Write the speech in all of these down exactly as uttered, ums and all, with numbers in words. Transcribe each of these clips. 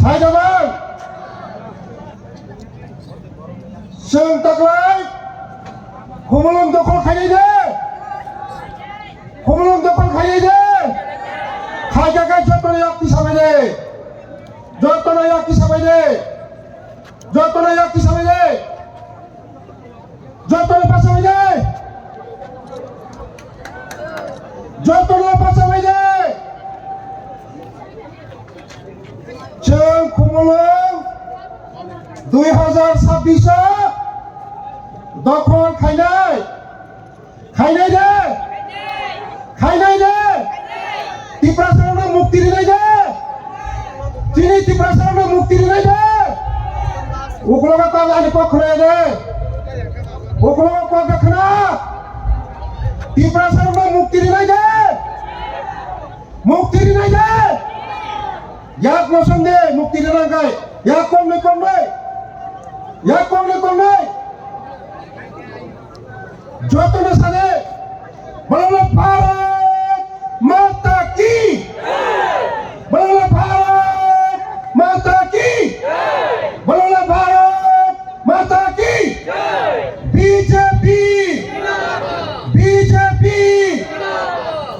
Saidaman. Chwng taklai. Khumulwng dokhol khainai de. Khumulwng dokhol khainai de. Khaikha khe jotono yak tisabai de. Jotono yak tisabai de. Jotono yak tisabai de. Jotono pasabai de. Jotono pasabai de. Chwng Khumulwng dui hazar sabbish o dokhol khainai. Khainai de. Khainai de. Tiprasarokno mukti rinai de. Chini Tiprasarokno mukti rinai de. Uklogo tang ani kok khulaya de. Uklogo kok da khna. Tiprasarokno mukti rinai de. Mukti rinai de. Yak nosong de mukti rinai kai. Yak kong ni kong nai. Yak kong ni kong nai. Jotono sade, bolo Bharat Mata ki! Bolo Bharat Mata ki! Bolo Bharat Mata ki! B J P! B J P!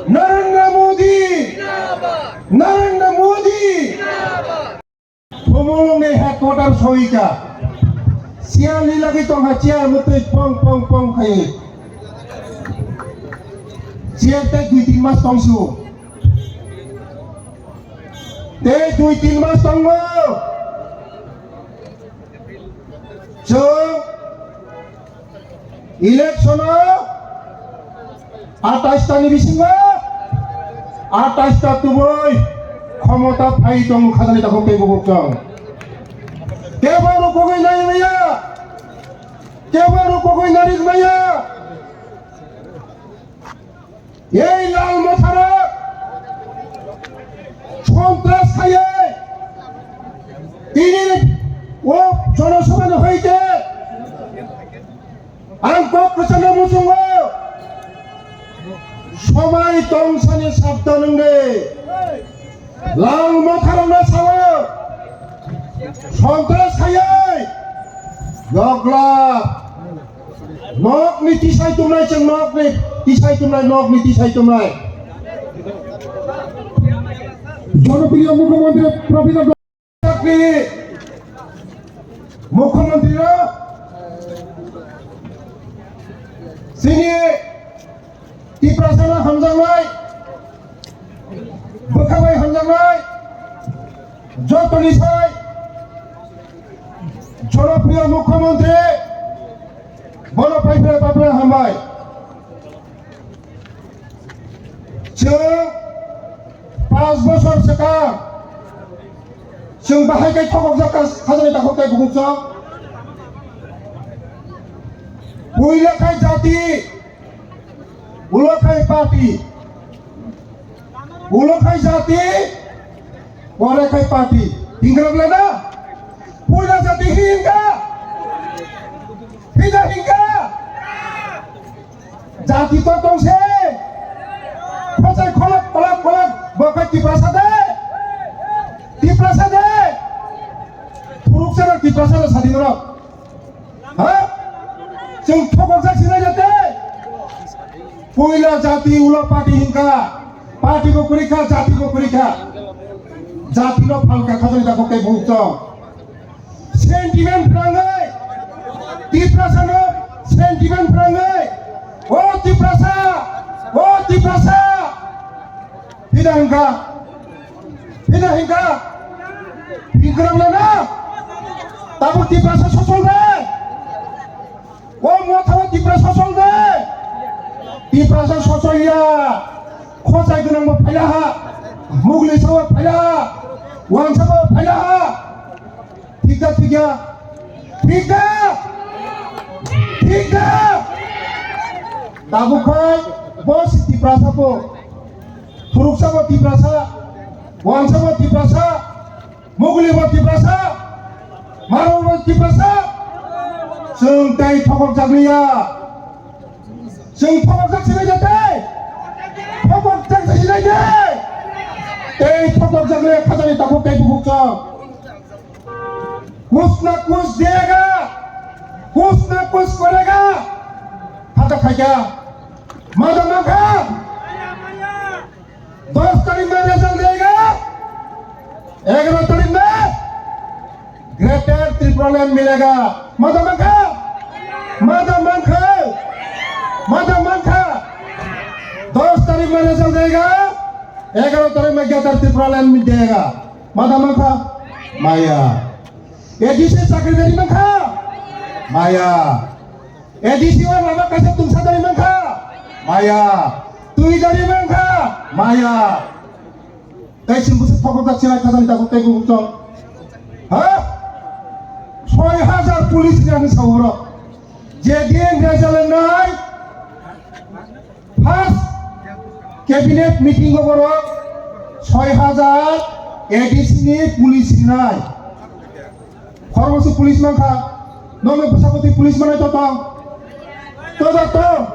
Narendra Modi! Narendra Modi! Khumulwng ni headquarter soika. Chair ni lagi tongkha, chair mutwi pong pong pong khai. Chair tei dui tin mas tongsu. Tei dui tin mas tongo. Chwng Election o atais ta ni bisingo atais ta tubui khomota phai tongo khajani takhuk tei bukhuk chwng. Kebo rukugwi nai maya, kebo rukugwi nari maya. Ei Lal Motharok sontras khaiwi tini o jonosabhani hoite ang kok kwchangno muchungo, somai tongsani sabda nwngde. Lal Motharokno sao, sontras khaiwi yokla nokni tisai tumnai, chwng nokni tisai tumnai, nokni tisai tumnai. Jonopriyo Mukhyamantri Prabir Mukhyamantri no chini Tiprasa no hamjaknai, bwkha bai hamjaknai, jotoni sai jonopriyo Mukhyamantri bono paipra paipra hambai. Chwng panch bosor swkang chwng bahai khe thokokjak kha-, khajani takhuk tei bukhuk chwng. Puila khai jati, ulo khai party. Ulo khai jati, pore khai party. Hingra bla na? Puila jati hinga. Hida hinga. Jati to tong se. Khosai kholok, kholok, kholok. Bo khe Tiprasa de. Tiprasa de. Phuruk se Tiprasa de sadi rok. Ha? Chwng thokok jak sinai jate. Puila jati ulo party hinka. Party bo kwrwi kha, jati bo kwrwi kha. Jati no phalka khajani takhuk tei bukhuk chwng. Sentiment phrangwi, Tiprasa no sentiment phrangwi, o Tiprasa, o Tiprasa, hida hinka, hida hinka, hinka na, tabuk Tiprasa sosol de, o Motha o Tiprasa sosol de, Tiprasa sosol ya, khosai gwnang bo phaila ha, mugli sa bo phaila ha, wansa bo phaila ha. Thik da, thik ya? Thik da? Thik da? Tabuk khai bo si Tiprasa bo. Thuruksa bo Tiprasa. Wansa bo Tiprasa. Muguli bo Tiprasa. Maro bo Tiprasa. Chwng tei thokok jakliya. Chwng thokokjak sinai de tei? Thokokjak sinai de? Tei thokokjak le khajani takhuk tei bukhuk chwng. कुछ ना कुछ देगा, कुछ ना कुछ करेगा। Khata khaikha. Mada mankha. दस तारीख में रिजल्ट देगा, ग्यारह तारीख में ग्रेटर त्रिपुरालैंड मिलेगा। Mada mankha, mada mankha, mada mankha. दस तारीख में रिजल्ट देगा, ग्यारह तारीख में ग्रेटर त्रिपुरालैंड मिल जाएगा। Mada mankha, maya. एडीसी चाकरी dari mankha, maya. ADC o lama kaisa tungsa dari mankha, maya. Twi dari mankha, maya. Tei chwng bwswk thokjak chilai khajani tabuk tei bubuk chong. Ha? Soi hajar police ni ang saborok. Jedin result nai, first cabinet meeting o borok soi hajar ADC ni police rinai. Khoroksa police mankha, nokni bwsakoti police manai to tong. To da tong.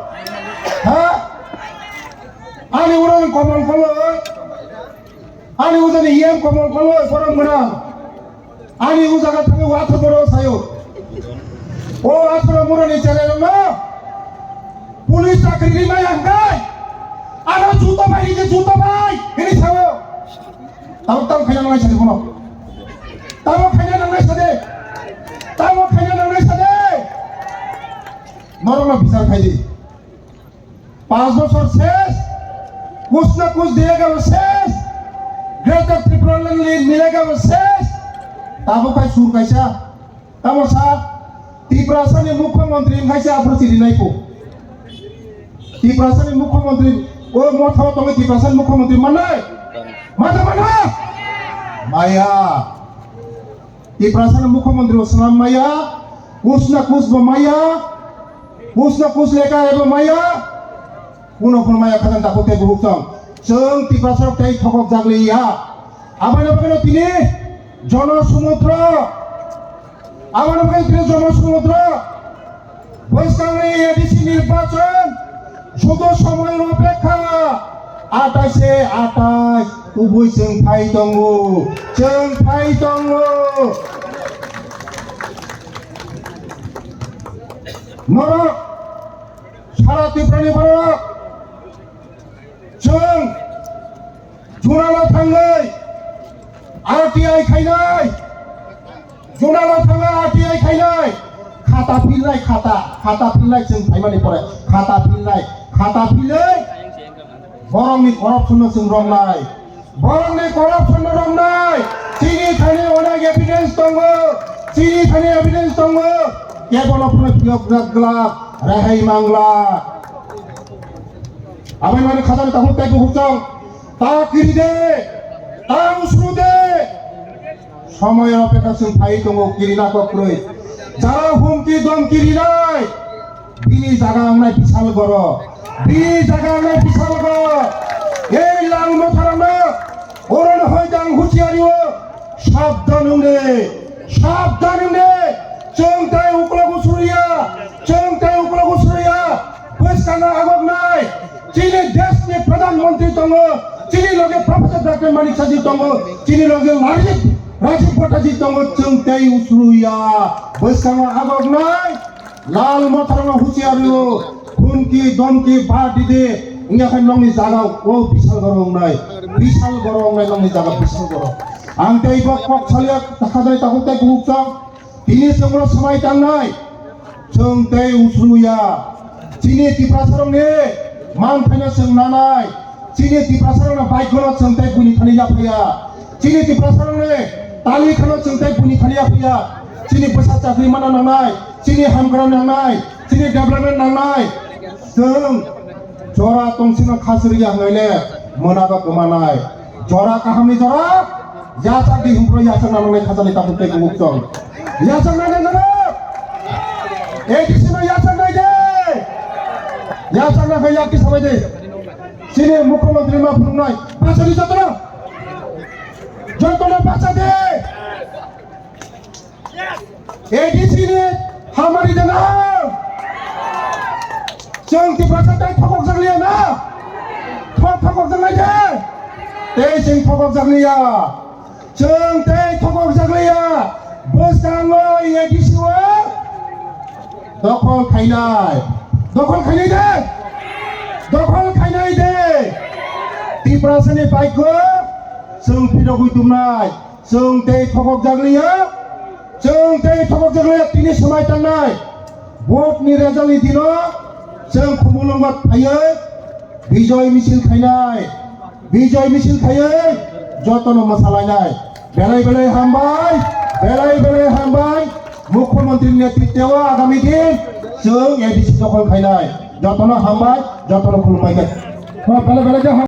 Ha? Ani uro ni komol koloi. Ani ujani iyang komol koloi, borok mwnang. Ani ujaga thangwi wathor borok sayo. O athoro muroni cherairokno police chakri rimai ang kai. Ano juto bai, ini juto bai, ini sao. Tamo, tamo khaina nangnai sade bono. Tamo khaina nangnai sade. Tamo khaina nangnai sade. Norokno bichar khaidi. Panch bochor ses, kuch na kuch diyega bo ses, Greater Tipraland li milega bo ses, tabo khai sur kaisa. Tamo sa, Tiprasa ni Mukhyamantri wngkha se aphuru chiri nai po. Tiprasa ni Mukhyamantri, o motha o tongwi Tiprasa ni Mukhyamantri mannai? Mata mana? Maya. Tiprasa ni Mukhyamantri bo swnam maya, kuch na kuch bo maya, kuch na kuch leka ebo maya, kuno kuno maya khajang dakhuk tei buhuk tong. Chwng Tiprasa rok tei thokok jak liya. Aboni bagwi no tini Jono Sumudro, aboni bagwi tini Jono Sumudro. Bwskangni ADC nirbachon sudu somoyni opekha, atais se atais, tubui chwng phai tongo, chwng phai tongo. Norok, sara Tiprani borok, chwng Junalo thangwi R T I khainai. Junalo thangwi R T I khainai. Khata philnai, khata, khata philnai chwng phaimani pore. Khata philnai, khata philwi borokni corruption no chwng romnai. Borokni corruption no romnai. Chini thani onek evidence tongo. Chini thani evidence tongo. Kebono phano phiyok glak glak, rehai mangla. Aboni mani khajani takhuk tei bukhuk chong. Ta kiri de, ta usru de. Somoy opekha chwng phai tongo, kirina kok kwrwi. Jara humki domki rinai, bini jaga wngnai Bishalgarh. Bini jaga wngnai Bishalgarh. Ei Lalmotharano, orono hoi dang huchiari o. Sabdan wng de, sabdan wng de. Chwng tei uklogo suriya, chwng tei uklogo suriya. Bwskango agoknai, chini deshni Pradhan Mantri tongo, chini loge Professor Doctor Manik Saha ji tongo, chini loge Rajiv, Rajiv Bhatta ji tongo, chwng tei usruya. Bwskango agoknai, Lalmotharano huchiari o, humki, domki, ba dide, wngya khe nokni jaga o Bishalgarh wngnai, Bishalgarh wngnai nokni jaga Bishalgarh. Ang tei bo kok salia, khajai takhuk tei buhuk chong. Tini chwngno swmai tangnai, chwng tei usruya. Chini Tiprasarokni manthaino chwng nanai, chini Tiprasarokno baikhwno chwng tei buini thani yaphaya. Chini Tiprasarokni talikhano chwng tei buini thani yaphaya. Chini bwsa chakri mana nangnai, chini hamkra nangnai, chini development nangnai. Chwng jora tongsino khasriya hwnwi le mwnaba kwmanai. Jora kahamni jora, yachak di hwnphro yachak nangnai khajani tabuk tei kubuk tong. Yachak nangnai nono. ADC no yachak nai de. Yachak nangkha yak di sabai de. Chini Mukhyamantri ma phunuknai. Bachadi jotono. Jotono bachadi. ADC ni hamari dana. Chwng Tiprasa tei thokok jak liya na? Thok thokok jak lai de? Tei chwng thokok jak liya. Chwng tei thokok jak liya. Bwskango A D C o dokhol khainai. Dokhol khainai de? Dokhol khainai de? Tiprasani bhagyo chwng phirogwi tumnai. Chwng tei thokok jakliya. Chwng tei thokok jakliya tini swmai tangnai. Vote ni result ni dino chwng Khumulwngo phaiwi Bijoy misil khainai, Bijoy misil khaiwi jotono mwsalainai. Belai belai hambai, belai belai hambai. Mukhyamantri netritwo agami din chwng A D C dokhol khainai. Jotono hambai, jotono khulumbai khe. Belai belai khe ham-